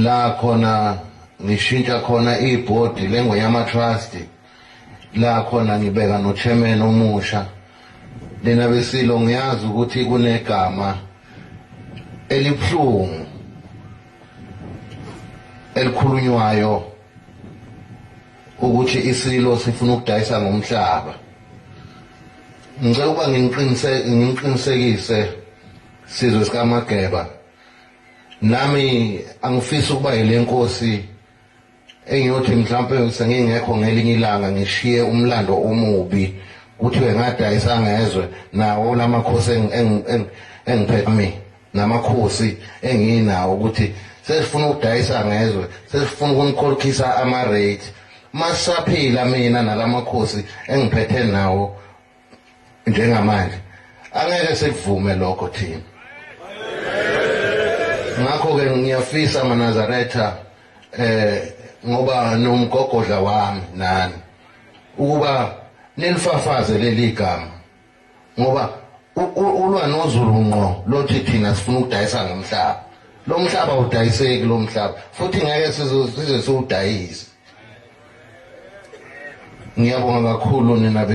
La khona ngishintsha khona ibhodi leNgonyama Trust, la khona ngibeka no-chairman omusha. Nina besilo, ngiyazi ukuthi kunegama elibuhlungu elikhulunywayo ukuthi isilo sifuna ukudayisa ngomhlaba. Ngicela ukuba nginiqinisekise, sizwe sikaMageba, nami angifisi ukuba yile nkosi engiyothi mhlawumpe sengingekho ngelinye ilanga ngishiye umlando omubi kuthiwe ngadayisa ngezwe nawo lamakhosi engiphethe namakhosi enginawo, ukuthi sesifuna ukudayisa ngezwe, sesifuna ukunikhokhisa ama-rate. Masaphila mina nalamakhosi engiphethe nawo njengamanje, angeke sikuvume lokho thina. Ngakho-ke ngiyafisa, maNazaretha, ngoba nomgogodla wami nani, ukuba nilifafaze leli gama, ngoba ulwa noZulu ngqo lothi thina sifuna ukudayisa ngomhlaba. Lo mhlaba awudayiseki lo mhlaba, futhi ngeke size siwudayise. Ngiyabonga kakhulu nina.